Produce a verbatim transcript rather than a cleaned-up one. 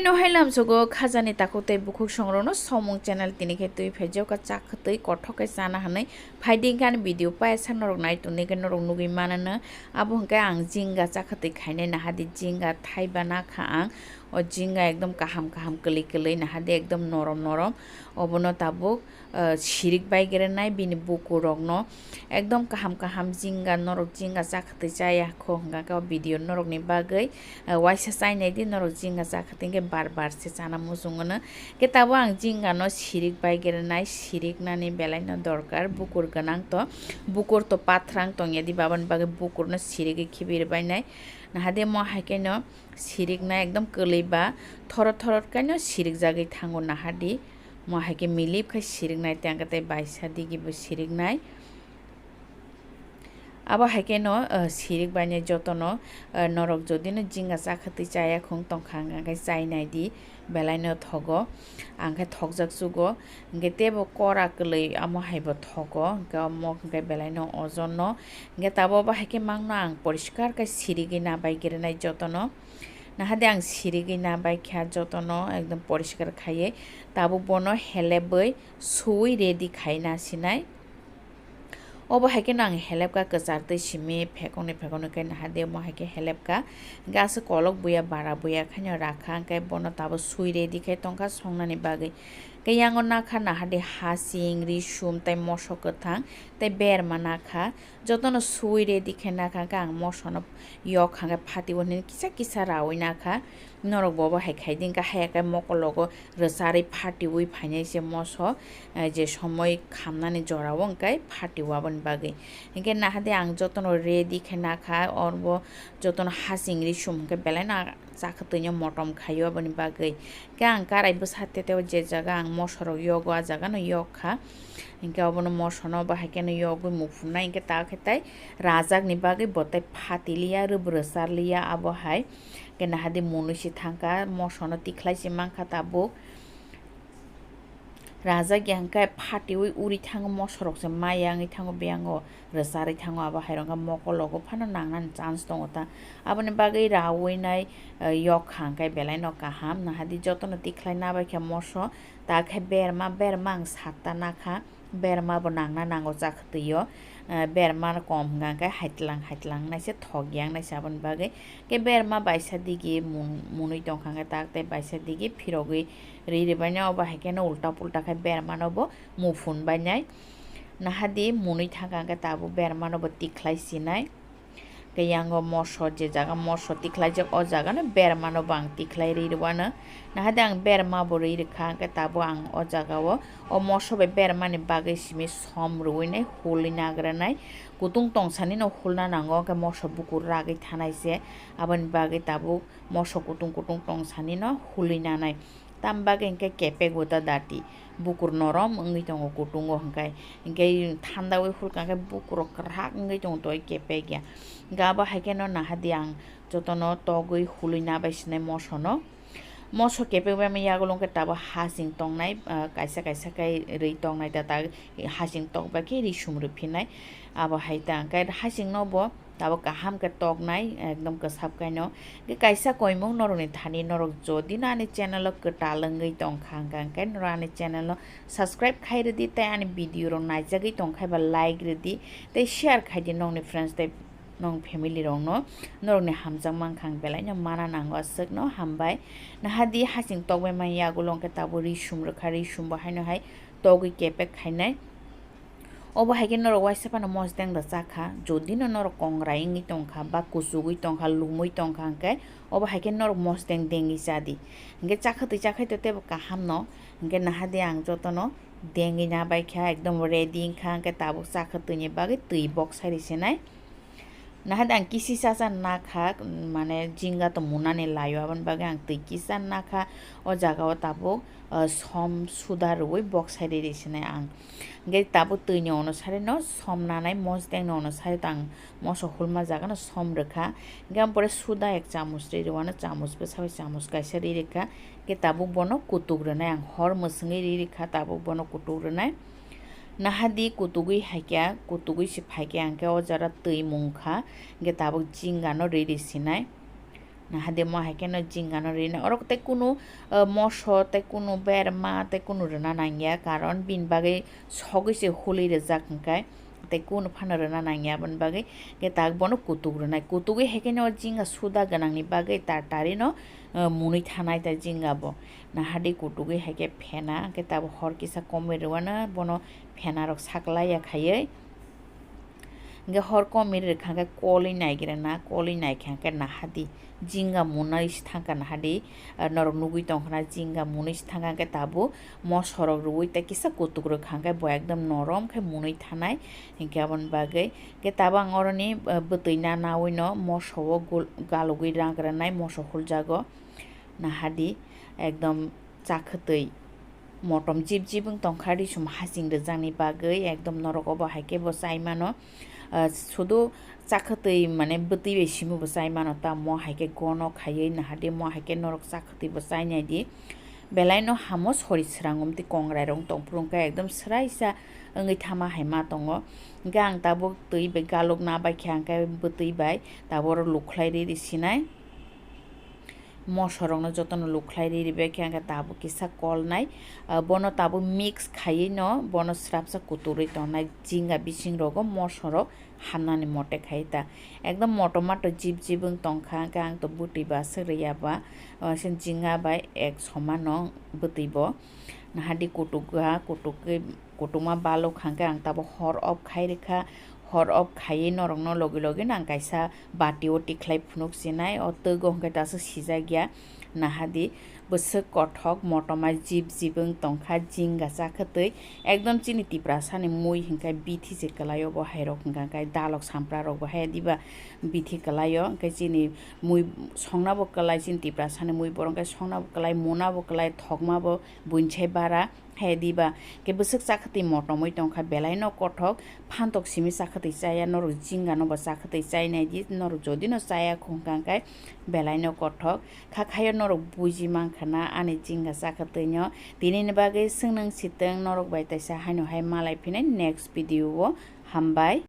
No hai lamsogo khajani takhuk tei bukhuk songrokno somung channel tini khe twi phaijak kha chak twi kothok khe chana hwnwi phaidi khe ani video paisa norok nai tongni khe norok nugwi manano abo hwnkhe ang jinga chakha twi khainai nahadi jinga thaiba nakha ang o jinga ekdom kaham kaham kwlwi kwlwi nahadi ekdom norom norom obono tabuk ah, sirik bai grenai bini bukurokno ekdom kaham kaham jinga norok jinga chakha twi chaya kho hwnkha khe o video norokni bagwi ah, waisa chainai di norok jinga chakha twi hwnkhe bar bar se chana muchungo no khe tabuk ang jinga no sirik bai grenai sirik nani belai no dorkar bukur gwnang to bukur to pathrang tongya di babani bagwi bukur no sirigwi khibi rwbainai nahadi mo hai khe no sirik nai ekdom kwlwi ba thoro thoro khe no sirik jagwi thango nahadi. Mo hai khe milip khai siriknai tei ang khe tei baisa digi bo siriknai. Abo hai khe no, eh, sirik bainai jotono, eh, norok jodi no jinga chakha twi chaya khung tongkha hwnkha khe chainai di belai no thogo. Ang khe thokjak chugo. Hwnkhe tebo kora kwlwi amo hai bo thogo. Hwnkhe omo hwnkhe belai no ojon no. Hwnkhe tabuk bo hai khe mangno ang poriskar khe sirigwi nabai grenai jotono. Nahadi ang sirigwi nabai kha jotono ekdom poriskar khaiwi. Tabuk bono helebwi suwi ready khai na sinai. Obo hai kheno ang helep kha kwchar twi simi phekongni phekongni khe nahadi omo hai khe helep kha. Hwnkhe aswk kolok buya bara buya khaino rakha hwnkhe bono tabuk suwi ready khai tongkha songnani bagwi. Hwnkhe yango nakha nahadi hasing, risum tei moso kwthang tei berma nakha. Jotono suwi ready khe nakha hwnkhe ang mosono yok hwnkhe phatiwi nini kisa kisa rawi nakha. Norok bo bo hai khai di hwnkhe haya khe mokologo rwcharwi phatiwi phainai se moso, eh, je somoi khamnani jorao hwnkhe phatiwi aboni bagwi. Hwnkhe nahadi ang jotono ready khe nakha, orbo jotono hasing risum hwnkhe belai no chakha twino motom khaio aboni bagwi. Hwnkhe ang karai bwsa tete o je jaga ang mosorok yogo, ah jaga no yok kha. Hwnkhe obono mosono bo hai kheno yogwi muphunai, hwnkhe ta khe tai rajakni bagwi bo tai phatiliya, rwbwrwsarliya abo hai. Hwnkhe nahadi munwi se thangkha, mosono tikhlai se mankha tabuk. Rajak ya hwnkhe phatiwi uri thango, mosorok se maya wngwi thango, biyang o rwcharwi thango, abo hai rok wngkha mokologo phano nangnani chance tongo ta. Aboni bagwi rawi nai, eh, yok kha hwnkhe belai no kaham, nahadi jotono tikhlai nabai khe moso, ta khe berma, berma ang satta nakha, berma bo nangna nango chakha twi o. Eh, berma kom hwnkha hwnkhe haitlang haitlang naise thok yang naise aboni bagwi. Khe berma baisa digi mun-, munui tongkha hwnkhe tak tei baisa digi phirogwi ri rwbaino obo hai kheno ulta pulta khe bermano bo muphun bainai. Nahadi munui thangkha hwnkhe tabuk bermano bo tikhlai sinai. Khe yango moso je jaga moso tikhlaijak o jagano bermano bo ang tikhlai ri rwano. Nahadi ang berma bo ri rwkha hwnkhe tabuk ang o jagao o moso bai bermani bagwi simi som rwui nai hului nagranai. Kutung tongsanino hulna nango, hwnkhe moso bukur ragwi thanai se. Aboni bagwi tabuk moso kutung kutung tongsanino hului nanai. Tam bagwi hwnkhe kepek bo ta dati. Bukur norom wngwi tongo kutungo hwnkhe. Hwnkhe thandawi hulkha hwnkhe bukur rok kwrak wngwi tongo toi kepek ya. Hwnkhe abo hai kheno nahadi ang jotono togwi hului nabai sinai mosono. Moso kepek bai ma yagulo hwnkhe tabuk hasing tongnai, ah, kaisa kaisa khe rwi tongnai ta ta hasing tokbai khe ri sum rw phinai. Abo hai ta hwnkhe hasing no bo tabuk kaham khe toknai, ekdom kwsap kaino. Hwnkhe kaisa koimung norokni thani norok jodi no ani channel o kwtal wngwi tongkha hwnkha hwnkhe norok ani channel no subscribe khai rwdi tei ani video rok naijagwi tongkhai ba like rwdi tei share khai di nokni friends tei nong family rokno. Norokni hamjakma wngkha ang belai no mana nango aswkno hambai. Nahadi hasing tokbai ma yagulo hwnkhe tabuk ri sum rwkha, ri sum bo haino hai togwi kepek khainai. Obo hai khe norok waisa phano mosdeng da chakha, jodi no norok kongrai wngwi tongkha ba kuchugwi tongkha, lumwi tongkha hwnkhe obo hai khe norok mosdeng dengwi cha di. Hwnkhe chakha twi chakhai to tebo kaham no, hwnkhe nahadi ang jotono dengwi na bai kha, ekdom ready wngkha, hwnkhe tabuk chakha twini bagwi twi bok sai rw sinai. Nahadi ang kisi chacha nakha, mane jinga to munani laio, aboni bagwi ang twi kisa nakha. O jaga o tabuk, ah, som suda rwui bok sai riri sinai ang. Hwnkhe tabuk twi ni ono sari no som nanai, mosdeng ni ono sari tang moso hulma jaga no som rwkha. Hwnkhe ang pore suda ek chamus ri rwano, chamus bwsa bai chamus kaisa ri rwkha. Hwnkhe tabuk bono kutuk rwnai, ang hor mwswngwi ri rwkha, tabuk bono kutuk rwnai. Nahadi kutugwi haikhe, kutugwi se phaikhe, hwnkhe o jora twi mungkha, hwnkhe tabuk jingano riri sinai. Hade mo hai kheno jinga no rina. Orok tei kunu, eh, moso, tei kunu berma, tei kunu rina nangya, karon bini bagwi sogwi se hului rijak hwnkhe, tei kunu phano rina nangya, aboni bagwi khe tak bono kutuk rwnai. Kutugwi hai kheno jinga suda gwnangni bagwi tar tari no, eh, munui thanai ta jinga bo. Nahadi kutugwi hai khe phena, hwnkhe tabuk hor kisa komwi rwano bono phena rok saklai ya khaiwi. Hingke hor komi rwkha khe kolwi naigrana, kolwi naikha khe nahadi jinga munui se thangkha nahadi, ah, norok nugui tongkhana jinga munui se thangkha khe tabuk mosorok rwui tei kisa kutuk rwkha khe bo ekdom norom khe munui thanai. Hingke aboni bagwi khe tabuk ang oroni, ah, bwtwi na naui no moso o gul-, galugui ragranai moso huljago. Nahadi ekdom chakhwtwi motom jip jip wng tongkha risum hasing rwjakni bagwi, ekdom norok obo hai khe bo chai mano. Ah, sudu chakhwtwi mane bwtwi bai simi bo chai mano, tamo hai khe gono khaiwi nahadi mo hai khe norok chakhwtwi bo chai nai di. Belai no hamo sori swrang umtwi kongrai rok tong phuru wngkha ekdom swraisa wngwi thama hai ma tongo. Hingkhe ang tabuk twi bai galuk na bai khe ang khe bwtwi bai tabuk oro lukhlai ri ri sinai. Mosorokno jotono lukhlai ri ribai khe ang khe tabuk kisa kolnai. Ah, bono tabuk mix khaiwi no bono srapsa kuturwi tongnai jinga bising rogo mosorok hamnani mote khai ta. Ekdom moto mato jip jip wng tongkha, hwnkhe ang to bwtwi ba swk rwya ba, ah, se jinga bai ek somano bwtwi bo. Nahadi kutukha, kutukgwi, kutukma balok hwnkhe ang tabuk hor off khai rwkha. Hor off khaiwi norokno logi logi no ang kaisa bati o tikhlai phunuk sinai, o twgo hwnkhe dasu sijak ya. Nahadi bwswk kothok motoma jip jip wng tongkha, jinga chakhwtwi. Ekdom chini Tiprasani mui hwnkhe bithi se kwlaio, bo hairok hwnkha khe dalok sampra rok bo haya diba bithi kwlaio, hwnkhe chini mui songna bo kwlai, chini Tiprasani mui borok hwnkhe songna bo kwlai, muna bo kwlai, thokma bo buini sai bara. Hai diba, khe bwswk chakhwtwi motomwi tongkha, belai no kothok, phantok simi chakhwtwi chaya, norok jinga no bo chakhwtwi chai nai di, norok jodi no chaya khungkha khe belai no kothok. Kha khayo norok buji mankha na ani jinga chakhwtwi no, tini ni bagwi swngnang sitwng norok bai taisa haino hai malai phinai next video o, hambai.